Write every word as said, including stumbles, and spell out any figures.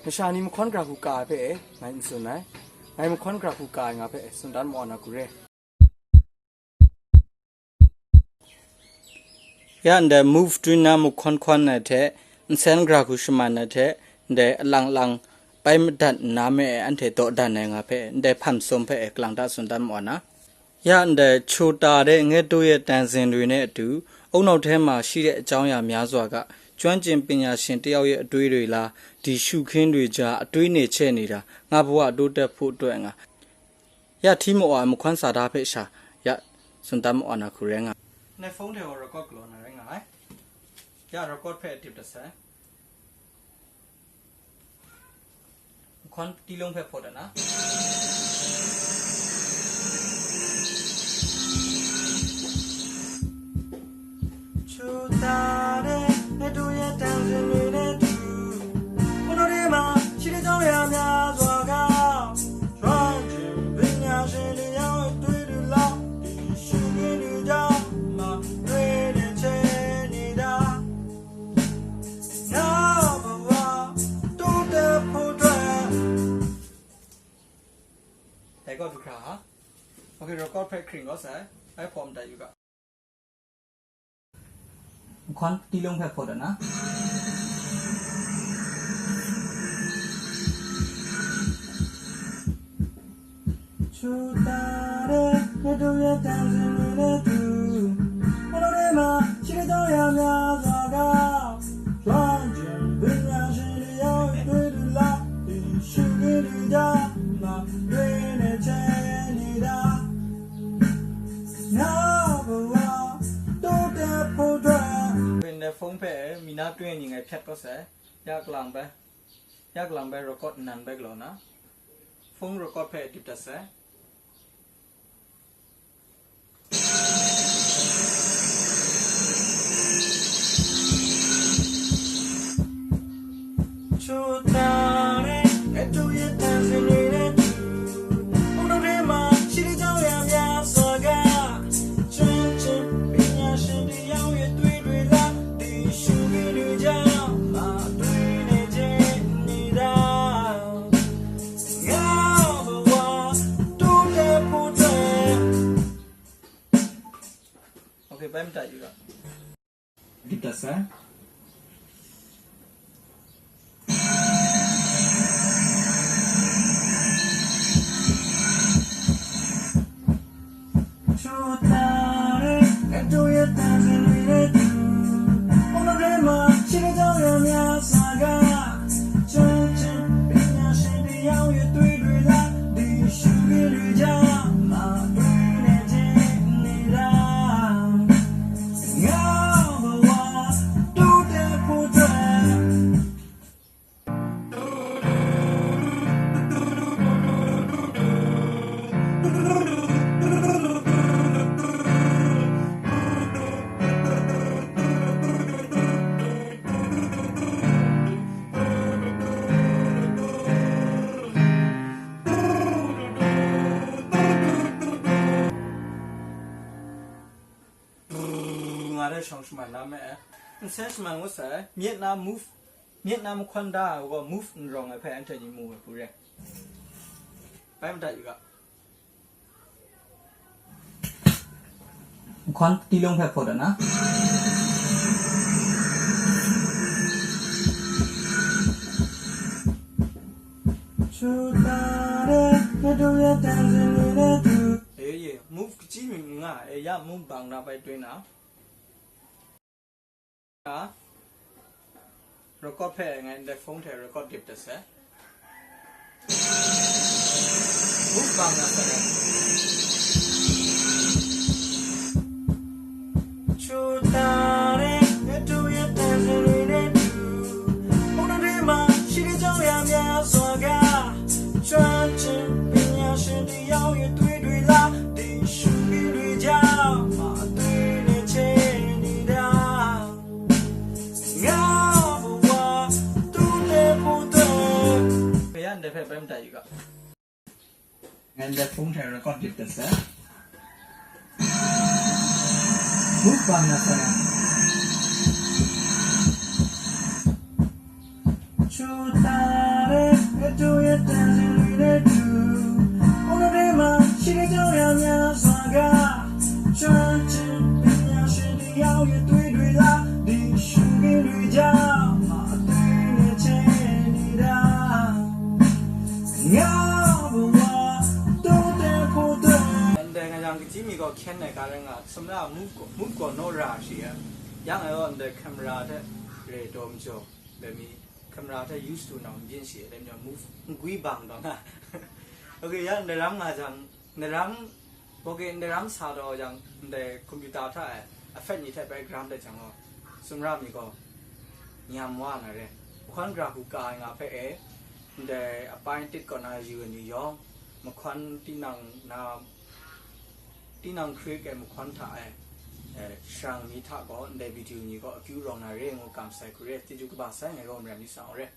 Masha ni mahkawn gara hku ka ai hpe e, ngai n tsun ai. Ngai mahkawn gara hku ka ai nga hpe tsun dan mawa na hku re. Ya ndai move tune na mahkawn hkawn ai hte, nsen gara hku shaman ai hte, ndai alang lang pai madat nna me e, anhte dawdan ai nga hpe, ndai hpan sum hpe e, kalang ta tsun dan mawa na. Ya ndai ချိုတာတဲ့ ငှက်တို့ရဲ့ တံစဉ်တွေနဲ့အတူ အုန်းနောက်ထဲမှာရှိတဲ့ အကြောင်းအရာများစွာက ကျွမ်းကျင်ပညာရှင်တစ်ယောက်ရဲ့ အတွေးတွေလား၊ ဒီရှုခင်းတွေကြား အတွေးနယ်ချဲ့နေတာ ငါဘဝတိုးတက်ဖို့အတွက်ငါ ရထီးမော်အာ မခွန်းစာသားဖက်ရှာ ရစွန်တမ်းမော်အာနာခုရဲငါ Ne phone ထဲကို record ကလော်နေရငါ ရ record ဖက်အ dip တစ်ဆယ် ခွန်တီးလုံးဖက်ဖော်တနာ ချိုတာတဲ့ ငှက်တို့ရဲ့ တံစဉ်တွေနဲ့တူ ဘုန်းတော်ထဲမှာ ရှိတဲ့ ကြောင်းရာများစွာက ကျွမ်းကျင်ပညာရှင်တစ်ယောက်ရဲ့ အတွေးတွေလောက် ဒီရှုခင်းတွေကြားမှာ တွေးနေချင်နေတာ ငါဘဝတိုးတက်ဖို့အတွက် Record တစ်ခါဟာ Okay, record ဖက် screen ကိုဆက် iPhone တက်ယူက ခွန်တီးလုံးဖက်ဖော်တနာ ချိုတာတဲ့ ငှက်တို့ရဲ့ တံစဉ်တွေနဲ့တူ ဘုန်းတော်ထဲမှာ ရှိတဲ့ ကြောင်းရာများစွာက ကျွမ်းကျင်ပညာရှင်တစ်ယောက်ရဲ့ အတွေးတွေလောက် ဒီရှုခင်းတွေကြားမှာ တွေးနေချင်နေတာ ငါဘဝတိုးတက်ဖို့အတွက် When the phone ဖက် မီနာတွင်းညီငယ်ဖြတ်တော့ဆက် ရကလံပဲ ရကလံပဲ record နံပဲကလော်နာ phone record ဖက် dip တစ်ဆယ် ချိုတာတဲ့ အတူရဲ့ တံစဉ်တွေနဲ့တူ ဘုန်းတော်ထဲမှာ ရှိတဲ့ ကြောင်းရာများစွာက ကျွမ်းကျင်ပညာရှင်တစ်ယောက်ရဲ့ အတွေးတွေလောက် ဒီရှုခင်းတွေကြားမှာ တွေးနေချင်နေတာ ငါဘဝတိုးတက်ဖို့အတွက် Okay, ဘယ်မှာယူရ Dip တစ်ဆယ် ချိုတာတဲ့ အတူရဲ့ တံစဉ်တွေနဲ့တူ ဘုန်းတော်ထဲမှာ ရှိတဲ့ ကြောင်းရာများစွာက ကျွမ်းကျင်ပညာရှင်တစ်ယောက်ရဲ့ အတွေးတွေလောက် ဒီရှုခင်းတွေကြားမှာ တွေးနေချင်နေတာ ငါဘဝတိုးတက်ဖို့အတွက် ငါတဲ့ ရှောင်ရှမန်နာမဲ အဆဲရှမန်ဝတ်ဆဲ မျက်နှာ move မျက်နှာမခွန်ဒါကို move ရောင်အဖက်အန်ထညီမူဝဲပူရဲ ပိုင်းမတတ်ယူက ခွန်တီးလုံးဖက်ဖော်တနာ ချိုတာတဲ့ ငှက်တို့ရဲ့ တံစဉ်တွေနဲ့တူ အေးရေ move ကကြီးမီငါ အေးရ move ဘန်နာပိုက်တွင်းနာ record ဖက်ငါ in the phone ထဲ record ဒစ်တစ်ဆယ် Move ဘန်နာဆရာ ချိုတာတဲ့ ငှက်တို့ရဲ့ တံစဉ်တွေနဲ့တူ ဘုန်းတော်ထဲမှာ ရှိတဲ့ ကြောင်းရာများစွာက ကျွမ်းကျင်ပညာရှင်တစ်ယောက်ရဲ့ အတွေးတွေလောက် ဒီရှုခင်းတွေကြားမှာ အတွေးနဲ့ချဲ့နေတာ ငါဘဝတိုးတက်ဖို့အတွက် ဘုရားနဲ့ဖက်ပဲမတတ်ယူက And the phone ထဲ record ဒစ်တစ်ဆယ် Move ဘန်နာဆရာ ချိုတာတဲ့ တို့ရဲ့တန်ဆင်တွေနဲ့တူ ဦးနှောက်ထဲမှာရှိတဲ့ကြောင်းရာများစွာက ကျွမ်းကျင်ပညာရှင်တစ်ယောက်ရဲ့သွေးတွေလား ဒီရှုခင်းတွေကြောင့်ငါအသွေးနဲ့ချဲနေတာ ငါဘဝတိုးတက်ဖို့အတွက် Ndai nga jang kaji mi gaw hkyen ai ga rai nga, sumla move gaw, move gaw naw ra shi ya. Yang ai gaw ndai camera hte re taw majaw, dai mi camera hte used to nang n byin shi ai, dai mi gaw move n gwi bang taw nga. Ok, ya ndai ram nga jang, ndai ram, ok, ndai ram sa taw jang, ndai computer hta e effect ni hte background hte jang gaw, sumla mi gaw nyam wa na re. Hkwan gra hku ka ai nga hpe e, ndai apai tit kaw na yu ai ni yawng, mahkawn tinang na, tinang hkrik ai mahkawn hta e, eh, sharang mi hta gaw ndai video ni gaw akyu rawng na re ngu kam sai hku re, chyeju kaba sai ngai gaw maram mi sa u re.